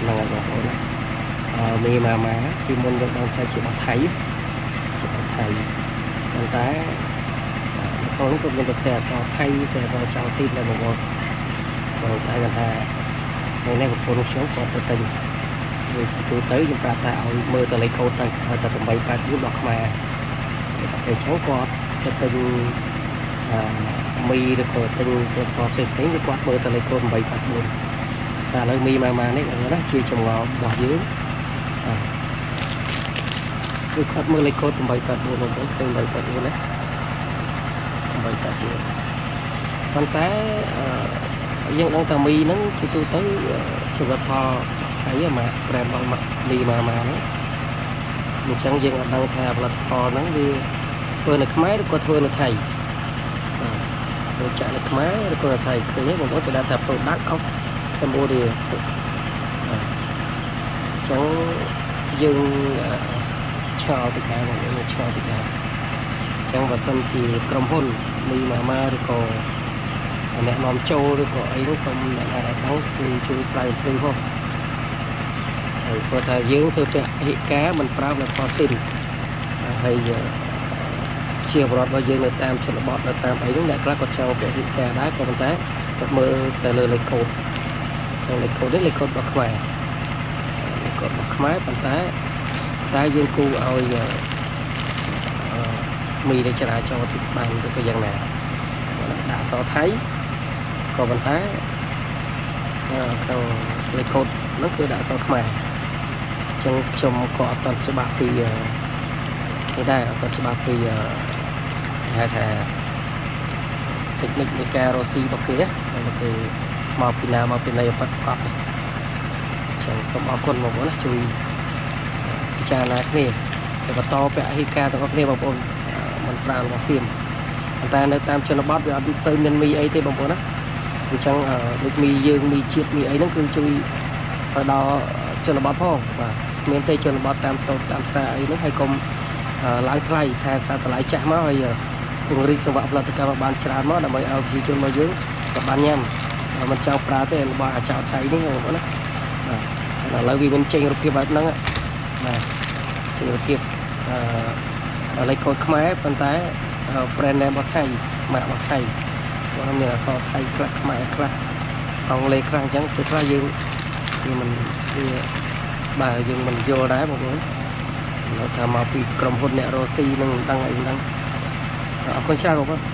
ហ្នឹងហើយបងប្អូនណាមីម៉ាម៉ាពីមុនយើងដឹងថាជារបស់ថៃជារបស់ថៃប៉ុន្តែនៅក្នុងនោះក៏មានតែអក្សរថៃអក្សរចៅស៊ីដែរបងប្អូនប៉ុន្តែគាត់ថាថ្ងៃនេះប្រពន្ធខ្ញុំគាត់ទៅទិញវាជាទូទៅខ្ញុំប្រាប់ថាឲ្យមើលទៅលេខកូដទៅឲ្យតែ884របស់ខ្មែរពេលចឹងគាត់ទៅទិញអឺមីឬក៏ទិញផលិតផលផ្សេងផ្សេងគឺគាត់មើលទៅលេខកូដ884តែឥឡូវមីម៉ាម៉ានេះបងប្អូនណាជាចម្ងល់របស់យើងគឺគាត់មើលលេខកូដ884បងប្អូនឃើញ884ណា884ប៉ុន្តែយើងដឹងថាមីហ្នឹងជាទូទៅជាផលិតផលថៃម៉ា brand របស់មីម៉ាម៉ាហ្នឹងអញ្ចឹងយើងអត់ដឹងថាផលិតផលហ្នឹងវាធ្វើនៅខ្មែរឬក៏ធ្វើនៅថៃបាទរោងចក្រនៅខ្មែរឬក៏នៅថៃឃើញទេបងប្អូនគេដាក់ថា product of Cambodia បាទអញ្ចឹងយើងឆ្ងល់តិចដែរបងប្អូនឆ្ងល់តិចដែរអញ្ចឹងបើសិនជាក្រុមហ៊ុនមីម៉ាម៉ាឬក៏អ្នកនាំចូលឬក៏អីហ្នឹងសូមអ្នកណាដែលដឹងគឺជួយស្រាយបំភ្លឺផងហើយព្រោះថាយើងធ្វើពហិការមិនប្រើផលិតផលស៊ីនហើយជាបរិបទរបស់យើងនៅតាមជនបទនៅតាមអីហ្នឹងអ្នកខ្លះគាត់ចង់ពហិការដែរក៏ប៉ុន្តែគាត់មើលតែលើលេខកូដចឹងលេខកូដនេះលេខកូដរបស់ខ្មែរលេខកូដរបស់ខ្មែរប៉ុន្តែតែយើងគូឲ្យមីដែលចរាចរណ៍ទីបានឬក៏យ៉ាងណាដាក់អក្សរថៃក៏ប៉ុន្តែក្នុងលេខកូដហ្នឹងគឺដាក់អក្សរខ្មែរអញ្ចឹងខ្ញុំក៏អត់ទាន់ច្បាស់ពីនេះដែរអត់ទាន់ច្បាស់ពីគេហៅថាតិចនិកនៃការរកស៊ីរបស់គេដែលគេមកពីណាមកពីណីប៉ាត់កប់អញ្ចឹងសូមអរគុណបងប្អូនណាជួយពិចារណាគ្នាទៅបន្តពហិការទាំងអស់គ្នាបងប្អូនមិនប្រើរបស់សៀមប៉ុន្តែនៅតាមជនបទវាអត់សូវមានមីអីទេបងប្អូនណាអញ្ចឹងដូចមីយើងមីជាតិមីអីហ្នឹងគឺជួយឲ្យដល់ជនបទផងបាទមានទេជនបទតាមតូបតាមផ្សារអីហ្នឹងហើយកុំឡើងថ្លៃថែសារតម្លៃចាស់មកហើយពង្រីកសង្វាក់ផលិតកម្មឲ្យបានច្រើនមកដើម្បីឲ្យប្រជាជនរបស់យើងក៏បានញ៉ាំមិនចង់ប្រើទេរបស់អាចោថៃនេះបងប្អូនណាបាទឥឡូវវាមិនចេញរូបភាពបែបហ្នឹងបាទចេញរូបភាពអឺលេខកូដខ្មែរប៉ុន្តែ brand name របស់ថៃម៉ាករបស់ថៃគាត់មានអក្សរថៃខ្លះខ្មែរខ្លះអង់គ្លេសខ្លះអញ្ចឹងពេលខ្លះយើងវាមិនវាបាទយើងមិនយល់ដែរបងប្អូនថាមកពីក្រុមហ៊ុនអ្នករ៉ូស៊ីនឹងមិនដឹងអីមិនដឹងអរគុណច្រើនបងប្អូន។